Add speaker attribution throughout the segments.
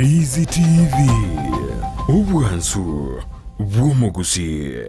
Speaker 1: Ndizi TV, obwansu bw'omogusii.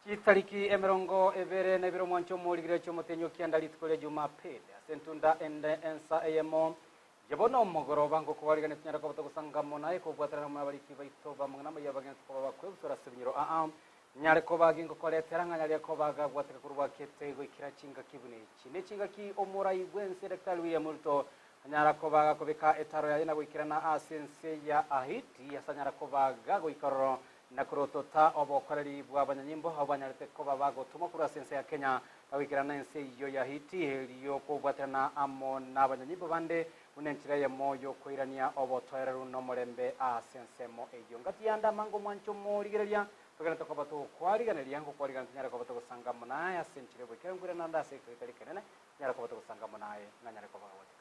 Speaker 2: Chitariki emerongo ebere na ibere omwancho omorigire chi'omotenyi o kianda rituko ria Jumapili, ase entunda ende ensa eyemo ya bono omogoroba ngokobarigereria tinyara koba togosanga amo naye kobwaterana amo nabariki baito b'amang'ana amaya abageni koba bakwebusura ase ebinyoro aa nyare koba gingokoretera ng'a nyare koba gagwateka korwa bwakete goikera chingaki buna echi. Ne chingaki omorai bw'ense Daktari William Ruto anyara koba gakobeka etaro yaye na goikerana ase ense ya Haiti ase anyara koba gagoika ororo na korotota obokoreri bw'abanyanyimbo abwo banyarete koba bagotomwa korwa ase ense ya Kenya bagoikerana ense eyio ya Haiti erio kobwaterana amo nabanyanyimbo bande buna enchera eyemo y'okoirania obotoereru nomorembe ase ensemo eyio. Ngati yande amange omwancho omorigereria togende tokoba togokwariganeria ngokwarigana tonyare koba togosanga amo naye ase enchera y'oboikera nkoirana ande ase ekero getari ekenene tonyare koba togosanga amo naye ng'a nyare koba gagoteka.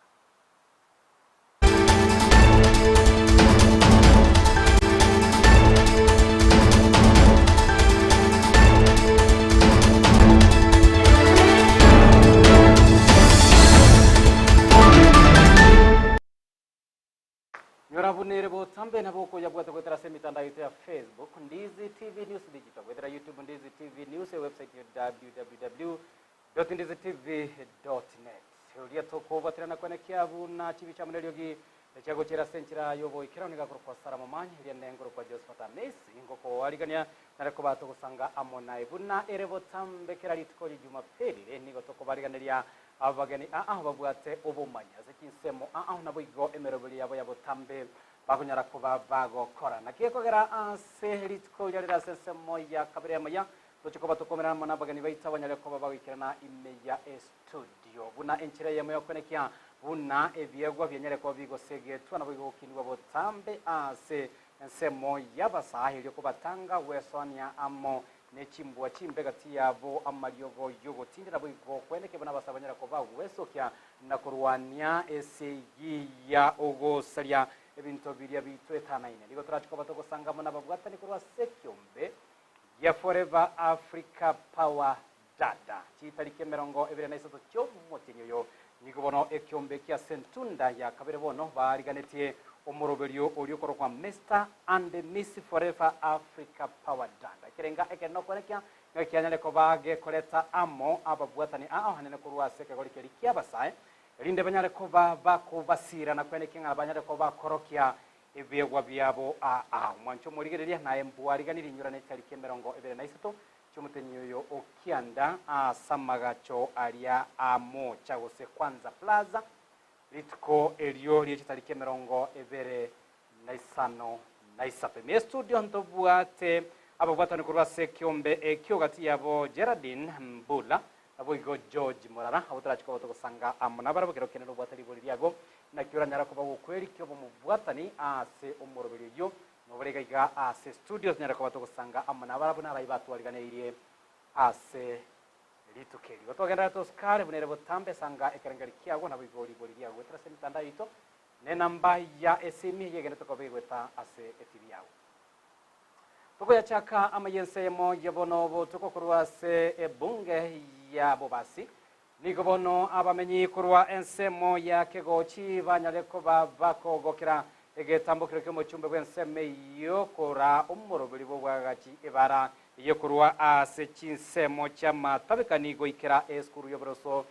Speaker 2: Nyora buna ere botambe nabo okoyabwata goetera ase emitandao yaito ya Facebook, Ndizi TV News Digital, goetera YouTube Ndizi TV News, ewebsite ya www.ndizitv.net. Oria tokobwaterana kwene kia buna chibicha amo neriogi chiagochiera ase enchera y'oboikeranu nigo akorokwa Sarah Momanyi, eria nde nkorokwa Josephat Amisi, ngokoarigania nare koba togosanga amo naye buna ere botambe kera rituko ria Jumapili nigo tokobariganeria Abageni aa babwate obomanyi ase chinsemo aa naboigo emeroberio yabo ya botambe bakonyara koba bagokora. Naki ekogera ase rituko riria rire ase ensemo ya kabere y'amaya, toche koba tokomerana amo nabageni baito abanyare koba bagoikerana ime ya estudio. Buna enchera eyemo y'okoenekia buna ebiegwa bianyare koba bigosegetwa naboigo gokinigwa botambe ase ensemo y'abasae erio kobatanga gwesoania amo Ne chimbwa chimbe gati yabo amariogo y'ogotindera boigo kweneke buna abasabanyara banyare koba gwesokia na korwania esegi ya ogosaria ebinto biria bitwetanaine. Nigo torache koba togosanga amo nababwatani korwa ase ekiombe gia Forever Africa Power Dada. Chitariki emerongo ebere na isato chi'omotienyi oyo nigo bono ekiombe kia Sentunda ya kabere bono bariganetie omoroberio oria okorokwa Mister and Miss Forever Africa Power Dada. Ekerenga ekere nokwerekia ng'a kianyare koba gekoreta amo ababwatani ao anene korwa ase ekegori keria ki'abasae, erinde banyare koba bakobasira na kwenekia ng'a banyare koba bakorokia ebiegwa biabo aa. Omwancho omorigereria naye mbwariganirie inyora nechitariki emerongo ebere na isato chi'omotenyi oyo o kianda ase amagacho aria a Mocha gose Kwanza Plaza, rituko erio rie chitariki emerongo ebere na isano na isato. Ime y'estudio ntobwate ababwatani korwa ase ekiombe ekio gati yabo Geraldine Mbula naboigo George Morara, abwo torache koba togosanga amo nabarabwo kero kende nobwate ribori riago naki oranyare koba gokwerikia obomobwatani ase omoroberio oyio nobore iga iga ase estudio tonyare koba togosanga amo nabarabwo narai batwariganeirie ase rituko eri. Igo togenderere tosikare buna ere botambe sanga ekerengeri kiago naboigo ribori riago goetera ase emitandao yaito Nenamba ya esimi eyio egenderete koba egoeta ase etibi yao. Tokoyachaka amaya ensemo ya bono botuko korwa ase ebunge ya Bobasi. Nigo bono abamenyi korwa ensemo ya Kegochi banyare koba bakogokera egetambokero ki'omochumbe bw'ensemo eyio kora omoroberi bw'obwagachi ebara eyio korwa ase chinsemo chi'amatabekani goikera esukuru y'oboroso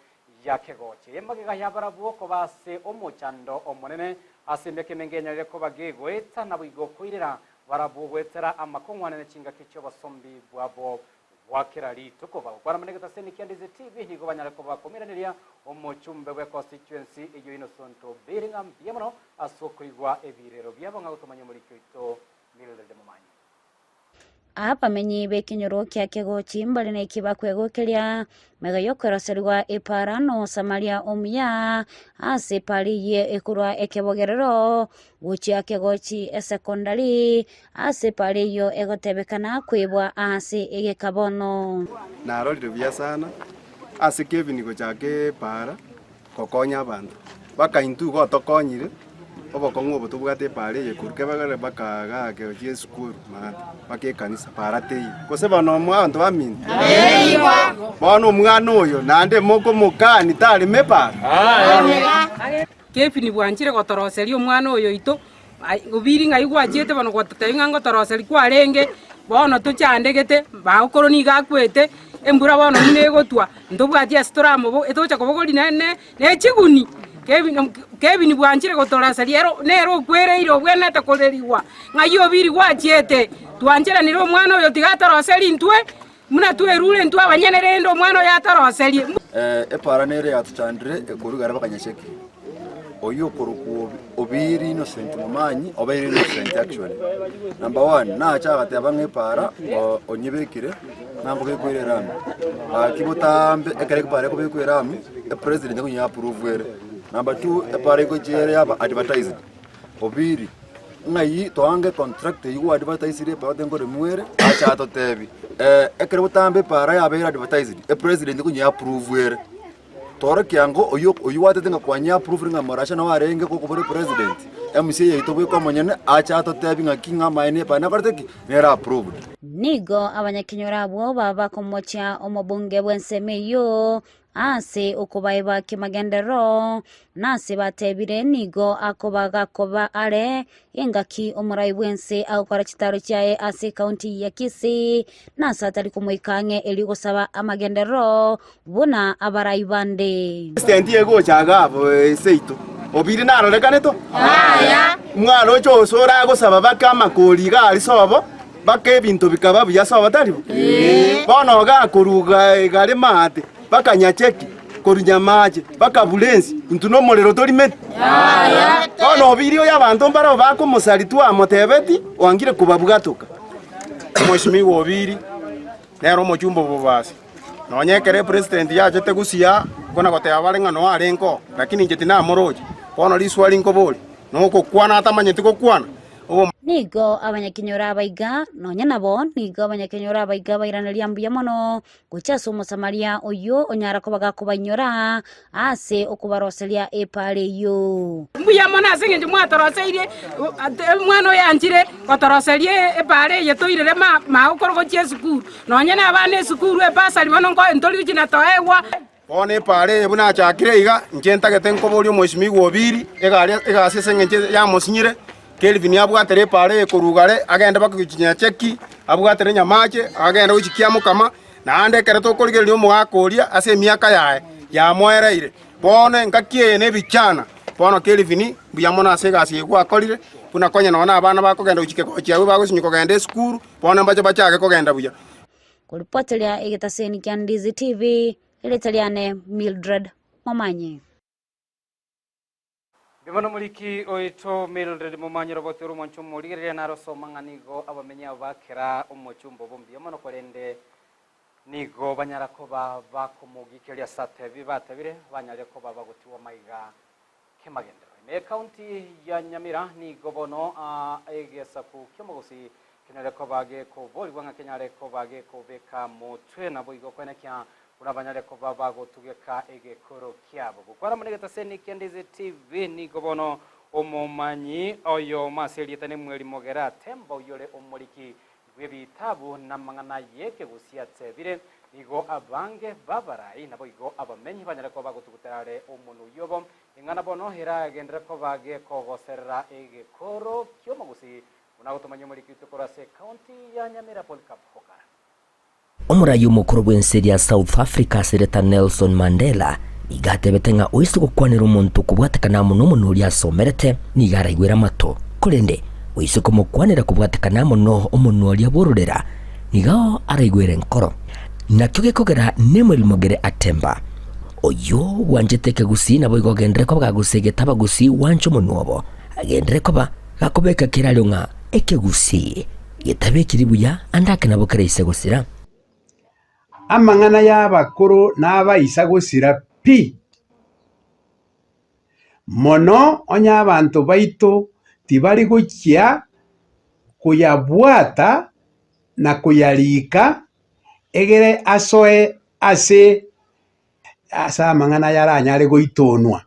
Speaker 2: ya Kegochi. Emagega y'abarabwo koba ase omochando omonene ase emiaka emenge enyarire koba gegoeta naboigo koirera barabwo goetera amakong'u ne chingaki chi'obosombi bwabo bwa kera rituko. Bagokwana mana egetaseni kia Ndizi TV nigo banyare koba bakomiranĩria omochumbe bwe constituency eyio Innocent Obiri ng'a mbuya mono ase okoigwa ebirero biabo ng'a gotomanya omoriki oito Mildred Momanyi.
Speaker 3: Abamenyi b'ekenyoro kia Kegochi mbare neki bakwegokeria mega y'okoroserigwa epara n'Omosamaria omuya ase epara eyio ekorwa ekebogerero gochia Kegochi esekondari ase epara eyio egotebekana kwebwa ase egeka bono.
Speaker 4: Narorire buya sana ase Kevin gochaka epara gokonya abanto, mpaka intwe igo otokonyire obokong'u obo tobwate epara eye korwa kebagere mpaka igaa gochia esukuru maate mpaka ekanisa para teiyo. Gose bono omwa abanto baminto? Bono omwana oyo naende mokomokani tarema epara?
Speaker 5: Kevin bwanchire gotoroseria omwana oyo oito, obiri ng'ai gwachiete bono gwatotebia ng'a ngotoroseria kwarenge, bono tochandegete, magokoro nigo akwete, embura bono buna egotwa, ntobwati ase toramobo etogocha kobogoria ne ne ne chiguni. Kevin Kevin bwanchire gotoroseria ero nere okwereire obwenerete korerigwa, ng'ai obiri gwachiete, twancheranire omwana oyo tiga atoroserie intwe, buna twerure intwe abanyene rende omwana oyo atoroserie.
Speaker 6: Epara nere yatochandire ekorwa igare bakanyacheki. Oyio okorokwa Obiri Innocent Momanyi obeire innocent actually. Number one, nache agateba ng'a epara onyebekire ng'a nkobekwa ere erami. Gaki botambe ekero epara ekobekwa erami, epresident nigo approve ere. Number two, epara egochia ere yaba advertised. Obiri, ng'ai toange contract eywo gwa advertisire epara otebe nkoremwa ere, ache atotebi. Ekero botambe epara yabeire advertised, epresident nigo approve ere. Torokia ng'a oyio oyio gwatete ng'a kwanyia approve ng'a morasha nabo arenge gokobora epresident, MCA yaito bweka omonyene ache atotebie ng'aki ng'a amaene epara nakorete ki? Nere approved.
Speaker 3: Nigo abanyakenyoro abwo baba bakomochia omobunge bw'ensemo eyio ase okobaeba ki'magenderero, na ase batebire nigo akoba gakoba are engaki omorai bw'ense agokora chitaro chiaye ase ekaunti ya Kisii, na ase atari komoika ang'e erio gosaba amagenderero buna abarai bande.
Speaker 4: President egocha iga abwo seito obiri narorekanete oo? Mwaroche ose oragosaba bake amakori iga aria sobo baka ebinto bikaba buya sobo tari bo? Bono iga akoruga igare maate baka nyacheki korwa nyamache baka burensi intwe nomorero torimeti? Bono obiri oyo abanto mbarabwo bakomosari twamotebeti oangire kobabwatoka.
Speaker 7: Omweshimiwa Obiri nere omochumba obobasi. Nonya ekero epresident yachete gusii kona goteba bare ng'a noe arenge oo, lakini inche tinamoroche. Bono riswali nkoboria, nogokwana atamanyeti gokwana? Obo.
Speaker 3: Nigo abanyakenyoro abaiga, nonya nabo, nigo abanyakenyoro abaiga bairaneria mbuya mono gochia ase Omosamaria oyio onyara koba gakobainyora ase okobaroseria epaara eyio.
Speaker 5: Mbuya mono ase engencho mwatoroseirie omwana oyo anchire gotoroseria epaara eye toirere magokoro gochia esukuru. Nonya nabana esukuru ebasari bono ntori gochia na toegwa.
Speaker 7: Bono epaara eye buna achakire iga, inche ntagete nkoborie omwesimigwa Obiri, egari egasi ase engencho yamosinyire, Kelvin abwatere epaara eye korwa igare agende mpaka gochia Nyacheki, abwatere Nyamache, agende gochia Kiamokama, naende ekero tokorigereria omogaka oria ase emiaka yaye yamoereire. Bono engaki eye nebichana, bono Kelvin mbuya mono ase egasi eye gwakorire, buna konya nonya na abana bakogenda gochia kegochi abwo bagosinywa kogenda esukuru, bono mbache bachake kogenda buya.
Speaker 3: Koripoteria egetaseni kia Ndizi TV, erieta riane Mildred Momanyi.
Speaker 2: Mbuya mono omoriki oito Mildred Momanyi Roboti ore omwancho omorigereria nare osoma ng'a nigo abamenyi abo bakera omochumba obo mbuya mono korende nigo banyara koba bakomogikeria ase atebi batebire banyare koba bagotigwa maiga kemagenderero. Ime y'Ekaunti ya Nyamira nigo bono egesaku ki'omogosi kenyare koba gekoborigwa ng'a kenyare koba gekobeka motwe naboigo koenekia buna banyare koba bagotugeka egekoro kiabo. Gokwana mono egetaseni kia Ndizi TV nigo bono omomanyi oyomo ase erieta Nemueli Mogera Temba oyore omoriki. bw'ebitabu namang'ana y'ekegusii atebire, Nigo abange b'abarai naboigo abamenyi banyare koba bagotugutera are omonwa oyio obo, ing'ana bono eragenderere koba gekogoserera egekoro ki'omogusii, buna agotomanyia omoriki oito korwa ase ekaunti ya Nyamira Polycarp Okara.
Speaker 8: Omorai omokoro bw'ense eria South Africa Sereta Nelson Mandela nigo atebete ng'a oise gokwanera omonto okobwatekana amo nomonwa oria asomerete nigo araigwere amato, korende oise komokwanera kobwatekana amo no omonwa oria bw'ororera nigo araigwere enkoro. Nakio gekogera Nemuel Mogere Atemba, oyio bwanchete ekegusii naboigo ogenderere koba gagosegeta abagusii gwancha omonwa obo, agenderere koba gakobeka kerario ng'a ekegusii getabekiri buya ande ake nabo keraise gosira.
Speaker 9: Amang'ana y'abakoro nabaisa gosira pi. Mono onye abanto baito tibari gochia koyabwata na koyarika, egere asoe ase ase amang'ana aya aranyare goitonwa.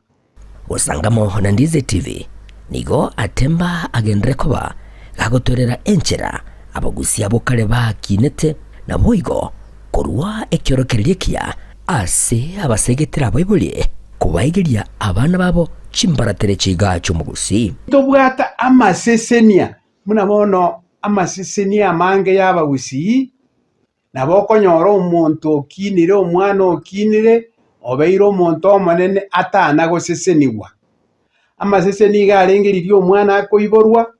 Speaker 8: Gosangamo na Ndize TV, nigo atemba agenderere koba gagotwerera enchera abagusia abwo kare bakinete, naboigo korua ekiorokererio ekiya ase abasegetire abaibori kobaigeria abana babo chimbaratere chiga chi'omogusii.
Speaker 9: Tobwate amasesenia buna bono amasesenia amange y'abagusii, Nabo okonyora omonto okinire, omwana okinire, obeire omonto omonene atana gosesenigwa. Amaseseni iga arenge riria omwana akoiborwa,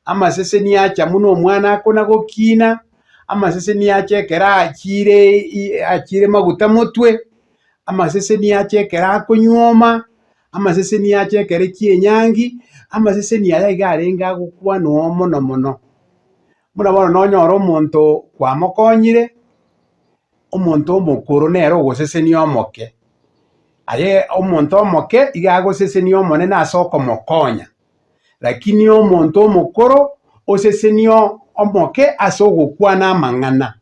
Speaker 9: amaseseni acha buna omwana akona gokina, amaseseni acha ekero achire achire maguta motwe, amaseseni acha ekero akonyuoma, amaseseni acha ekero kia enyangi, amaseseni aya iga arenge agokwanwa mono mono. Buna bono nonyore omonto kwamokonyire, omonto omokoro nere ogosesenia omoke, aye omonto omoke iga agosesenia omonene ase okomokonya, lakini omonto omokoro osesenia omoke ase ogokwana amang'ana.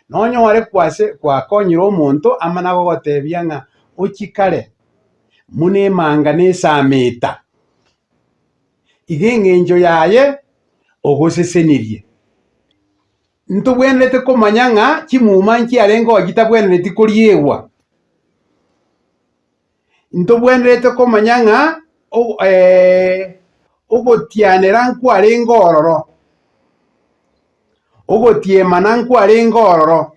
Speaker 9: Nonyore kwase kwakonyire omonto amana gogotebia ng'a ochie kare, buna emanga na esameta. Iga engencho yaye ogosesenirie. Ntobwenerete komanya ng'a chimuma nchiarenge oo chitabwenereti koriegwa. Ntobwenerete komanya ng'a ogotianera nkwarenge ororo, ogotiemana nkwarenge ororo,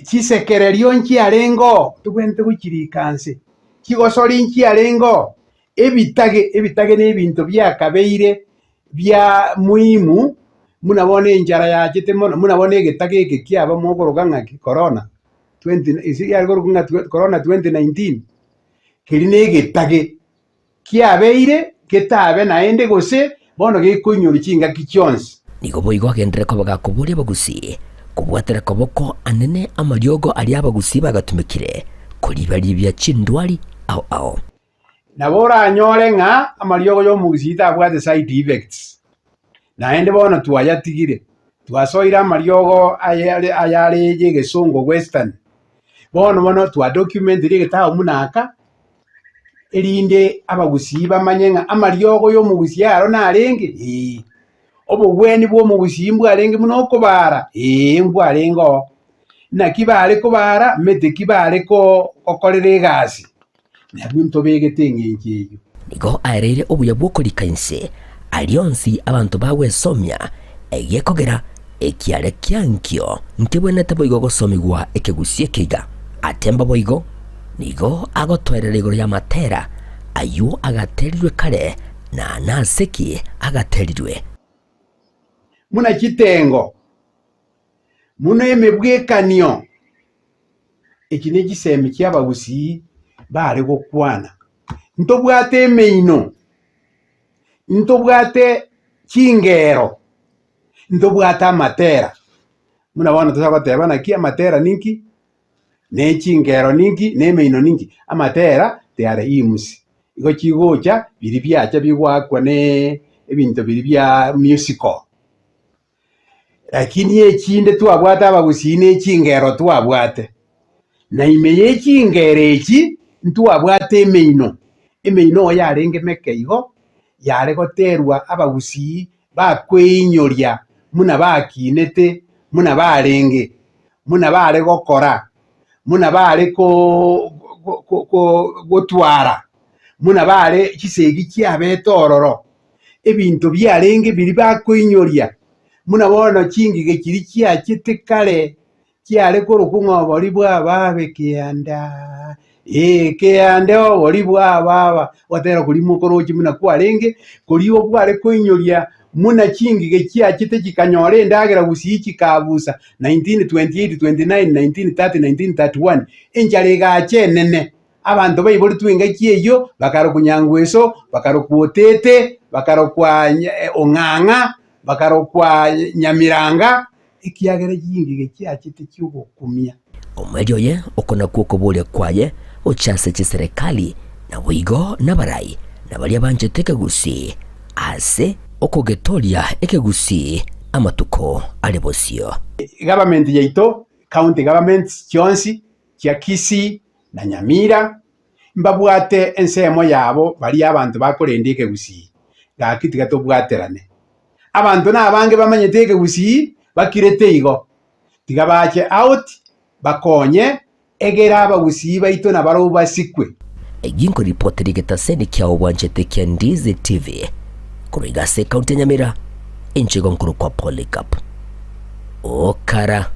Speaker 9: Chisekererio nchiarenge oo, tobwenerete gochirika nse, chigosori nchiarenge oo, ebitage, ebitage na ebinto biakabeire bia muhimu, buna bono enchara yachete mono, buna bono egetage eke kiaba mokoroka ng'aki korona, twenty ase yare korokwa ng'a korona 2019, keria na egetage. Kiabeire getabe naende gose bono gekoinyorwa chingaki chionsi.
Speaker 8: Nigo boigo agenderere koba gakoboria abagusii kobwatera koboko anene amariogo aria abagusii bagatumekire koribaribia chindwari ao ao.
Speaker 9: Nabo oranyore ng'a amariogo y'omogusii tabwate side effects, naende bono twayatigire, twasoire amariogo ayare ayare y'egesongo western, bono bono twadocumentire egetabu buna aka. erinde abagusii bamanye ng'a amariogo y'omogusii aro narenge? Ee. Obogweni bw'omogusii mbwarenge buna okobaara? Ee, mbwarenge oo. Naki bare kobaara? Mete ki bare gokorera egasi? Nabwo ntobegete eng'encho eyio.
Speaker 8: Nigo aereire obuya bw'okorika inse aria onsi abanto bagwesomia, egekogera ekiare kia nkio nkebwenerete boigo gosomigwa ekegusii ekeiga. Atemba boigo Nigo agotoerera igoro y'amatera ayio agaterirwe kare, na nase ki agaterirwe.
Speaker 9: Buna chitengo, buna emebwekanio, echi ne chisemi chi'abagusii bare gokwana. Ntobwate emeino, ntobwate chingero, ntobwate amatera. Buna bono tosa goteba naki amatera ninki? ne chingero ninki, na emeino ninki, amatera they are hymns. Igo chigocha biria biacha bigoakwa ne ebinto biria bia musical. Lakini echinde twabwate abagusii ne chingero twabwate, na ime ye chingero echi ntwabwate emeino, emeino oyo yarenge meke igo, yare goterwa abagusii. bakweinyoria buna bakinete, buna barenge, buna bare gokora, buna bare gotwara, buna bare chisegi chiabete ororo, ebinto biarenge biria bakoinyoria, buna bono chingige chiria chiachete kare chiare korokwa ng'a obori bwa baba ekianda, ee ekianda obori bwa baba, ogotera koria mokoroche buna kwarenge, koria obware koinyoria buna chingige chiachete chikanyora endagera gusii chikabusa 1928, 29, 1930, 1931, enchara egacha enene, abanto baiboretwe engaki eyio bakarokwa Nyangweso, bakarokwa Otete, bakarokwa Ong'ang'a, bakarokwa Nyamiranga, ekiagera chingige chiachete chi'ogokumia.
Speaker 8: Omoerio oye oko nakwo okoboria kwaye gochia ase chiserekari, naboigo nabarai, na baria banchete ekegusii, ase okogetoria ekegusii amatuko are bosio.
Speaker 9: Government yaito, county governments chionsi chia Kisii na Nyamira, mbabwate ensemo yabo baria abanto bakorenda ekegusii, gaki tiga tobwaterane. Abanto nabange bamanyete ekegusii bakirete igo, tiga bache out bakonye egere abagusii baito nabarobwo basikwe.
Speaker 8: Eyio nkoripotera egetaseni kiao bwanchete kia Ndizi TV korwa iga ase ekaunti ya Nyamira, inche igo nkorokwa Polycarp Okara.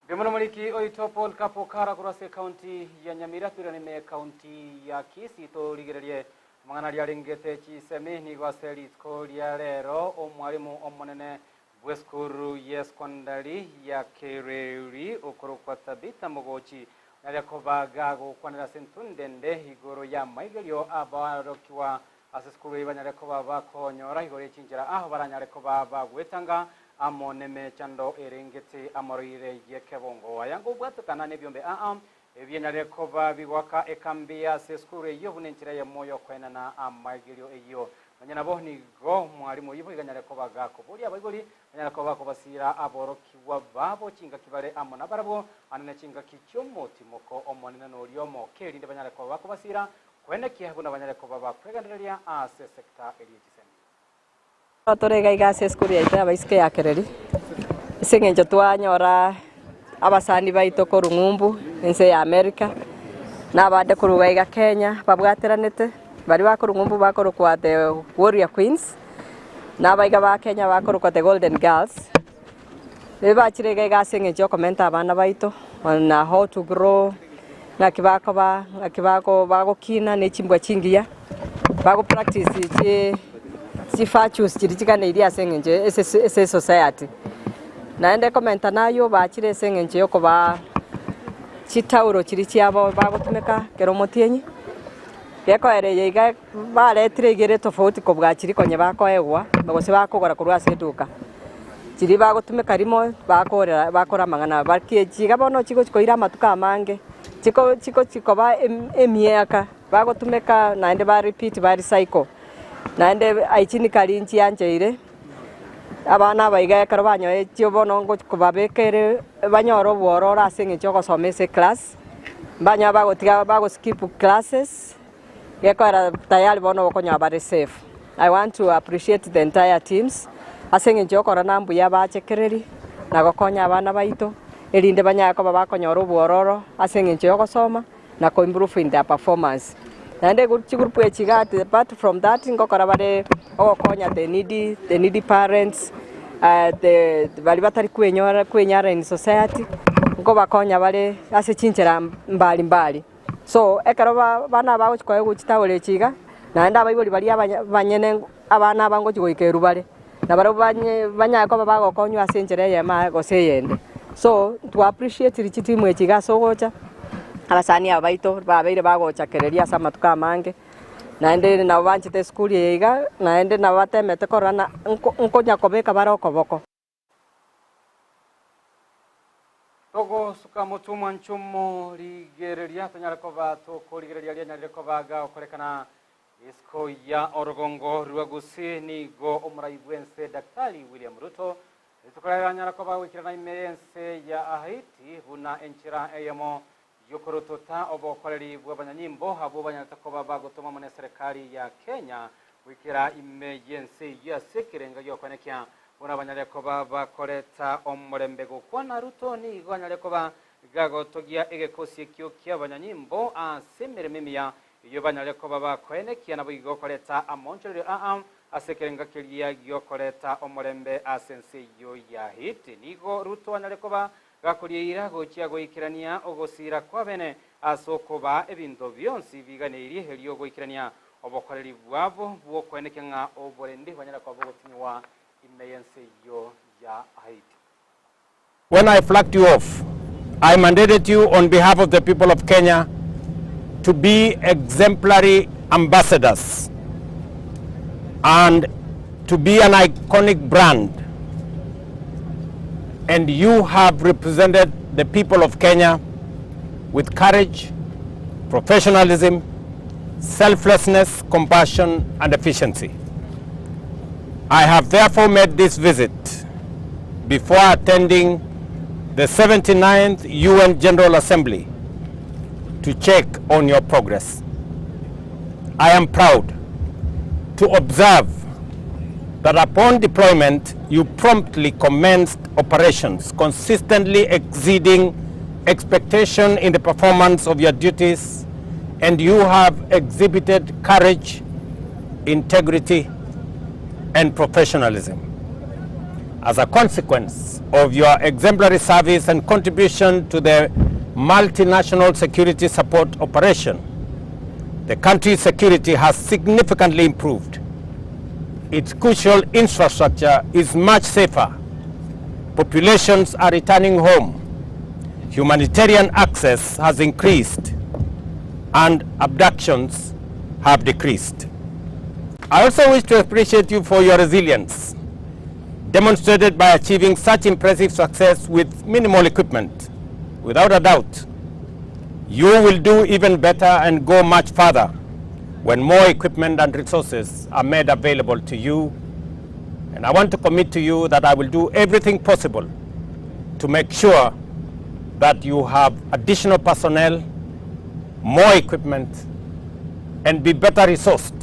Speaker 2: Mbuya mono moriki oito Paul Kapo Okara korwa ase ekaunti ya Nyamira toirane ime ekaunti ya Kisii torigererie amang'ana aria arengete chisemi nigo ase rituko ria rero omwalimu omonene bw'esukuru y'esecondary ya Kereri okorokwa Tabitha Mogochi nare koba gagokwanera ase entundende igoro y'amaigerio abarokigwa Ase esukuru eyio banyare koba bakonyora igoro ye chinchera aho baranyare koba bagwetanga amo nemechando erengete amaroire y'ekebongo. Aya ngobwatekana nebiombe aa ebianyarire koba bigoaka ekambi ase esukuru eyio buna enchera eyemo y'okoenana amaigerio eyio. Nonya nabo nigo mwalimu oyio boigo anyare koba gakoboria abaibori banyare koba bakobasiira aborokigwa babo chingaki bare amo nabarabwo, ande ne chingaki chi'omotimoko omonene noria omoke, erinde banyare koba bakobasiira Koenekia buna banyare koba bakwegendereria ase esekta eria ye chisemi.
Speaker 10: Tore iga iga ase esukuru yaito y'abaiseke ya Kereri, ase eng'encho twanyora abasani baito korwa ng'umbu ense ya America, na abande korwa iga iga Kenya babwateranete, baria bakorwa ng'umbu bakorokwa the warrior queens, na abaiga ba Kenya bakorokwa the golden girls, Ebachire iga iga ase eng'encho y'okomenta abana baito on how to grow, ng'aki bakoba, ng'aki bako bagokina ne chimbwa chingiya, bago practice chi chi virtues chiria chiganeirie ase eng'encho ase ase esociety. Naende komenta naywo bachire ase eng'encho yokobaa chitauro chiria chiabo bagotumeka ekero omotienyi, gekoera eye iga baretire iga ere tofauti kobua chiria konya bakoegwa gose bakogora korwa ase eduka. Chiria bagotumeka rimo bakorera bakora amang'ana aya but echi iga bono chigochi koira amatuko amange, chiko chigochi koba emiaka bagotumeka naende ba repeat ba recycle. Naende hygienically nchiancheire, abana aba iga ekero banyoetie bono ngochi kobabekere banyore obwororo ase eng'encho ya ogosoma ase eclass, mbanyore bagotiga bago skip classes. Gekoera tayari bono okonyora bare safe. I want to appreciate the entire teams ase eng'encho yokorora mbuya bachekereri na gokonya abana baito erinde banyare koba bakonyora obwororo ase eng'encho yogosoma na ko improve in their performance. Naende chigroup echi iga apart from that ngokora bare ogokonya the needy, the needy parents, the baria batari kwenyora kwenyara in society nkobakonya bare ase chinchera mbari mbari. So, ekero abana aba bagochia koegwa chitawolo echi iga, naende abaibori baria abanyene abana aba ngochia goika eru bare, na barabwo banyare koba bagokonywa ase enchera eyemo aa gose eyende. So, twa appreciate chitimu echi iga ase ogocha, abasani aba baito babeire bagochakereria ase amatuko amange, naende nabo banchete esukuru eye iga, naende nabo batemete korora ng'a nkonya kobeka bare okoboko.
Speaker 2: Togosuka motwe omwancho omorigereria, tonyare koba tokorigereria rianyarire koba gagokorekana isiko ya orogongo rwa Gusii. Nigo omorai bw'ense Daktari William Ruto rituko riaye anyara koba goikerana ime y'ense ya Haiti buna enchera eyemo y'okorotota obokoreri bw'abanyanyimbo abwo banyarete koba bagotomwa amo n'eserekari ya Kenya. Goikera ime y'ense eyio ase ekerengo gi'okoenekia buna banyare koba bakoreta omorembe. Gokwana Ruto nigo anyare koba gagotogia egekosi ekio ki'abanyanyimbo ase emeremo emiya eyio banyare koba bakoenekia naboigo koreta amoonchorerio aa ase ekerengo keria gi'okoreta omorembe ase ense eyio ya Haiti. Nigo Ruto anyare koba gakorieira gochia goikerania ogosiira kw'abene ase okobaa ebinto bionsi biganeirie erio goikerania obokoreri bwabo bw'okoenekia ng'a oborendi bwanyare koba bogotinyigwa ime y'ense eyio ya Haiti.
Speaker 11: When I flagged you off, I mandated you on behalf of the people of Kenya to be exemplary ambassadors and to be an iconic brand. And you have represented the people of Kenya with courage, professionalism, selflessness, compassion, and efficiency. I have therefore made this visit before attending the 79th UN General Assembly to check on your progress. I am proud to observe that upon deployment, you promptly commenced operations, consistently exceeding expectation in the performance of your duties, and you have exhibited courage, integrity, and professionalism. As a consequence of your exemplary service and contribution to the multinational security support operation, the country's security has significantly improved. Its crucial infrastructure is much safer. Populations are returning home. Humanitarian access has increased and abductions have decreased. I also wish to appreciate you for your resilience, demonstrated by achieving such impressive success with minimal equipment. Without a doubt, you will do even better and go much further when more equipment and resources are made available to you. And I want to commit to you that I will do everything possible to make sure that you have additional personnel, more equipment, and be better resourced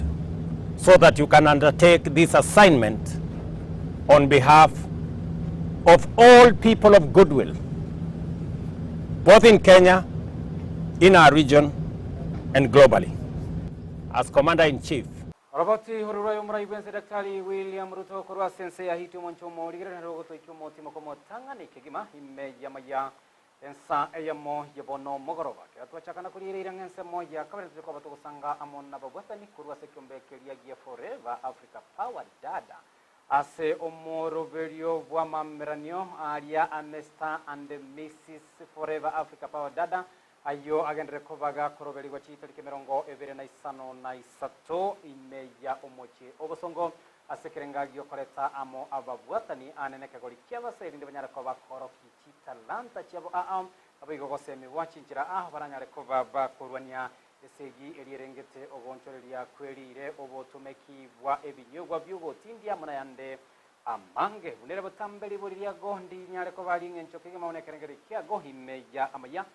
Speaker 11: so that you can undertake this assignment on behalf of all people of goodwill, both in Kenya, in our region, and globally. As Commander-in-Chief,
Speaker 2: Oroboti oro rwa omorai bwense Daktari William Ruto korwa ase ense ya Haiti omonche omorigereri naro ogotoikia omotimo komotang'ani kegima ime y'amaya ensa eyemo ya bono mogoroba. Kera twachakana korigereria ng'a ensemo ya kabere tore koba togosanga amo nababwatani korwa ase ekiombe keria gia Forever Africa Power Dada ase omoroberio bw'amameranio aria a Mister and Missus Forever Africa Power Dada Ayio agenderere koba gakoroberigwa chitariki 23 ime ya omochie obosongo, ase ekerenga gi'okoreta amo ababwatani aane nekegori ki'abase, erinde banyare koba bakorokia chitalanta chiabo aa, naboigo gosemigwa chinchera aa baranyare koba bakorwania esegi eria erengete ogoonchoreria kw'eriire, obotomeki bwa ebinywegwa bi'ogotindia amo nayande amange. Buna ere botambe ribori riago ndinyare koba ring'encho kegima buna ekerengerio kiago ime ya amaya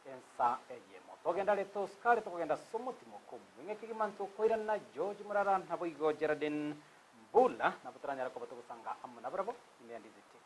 Speaker 2: Ensa eyemo togenda are tosikare tokogenda ase omotimo komweng'e kegima ntokoirana George Murara naboigo Geraldine Mbula nabo toranyare koba togosanga amo nabarabwo ime ya Ndizi TV.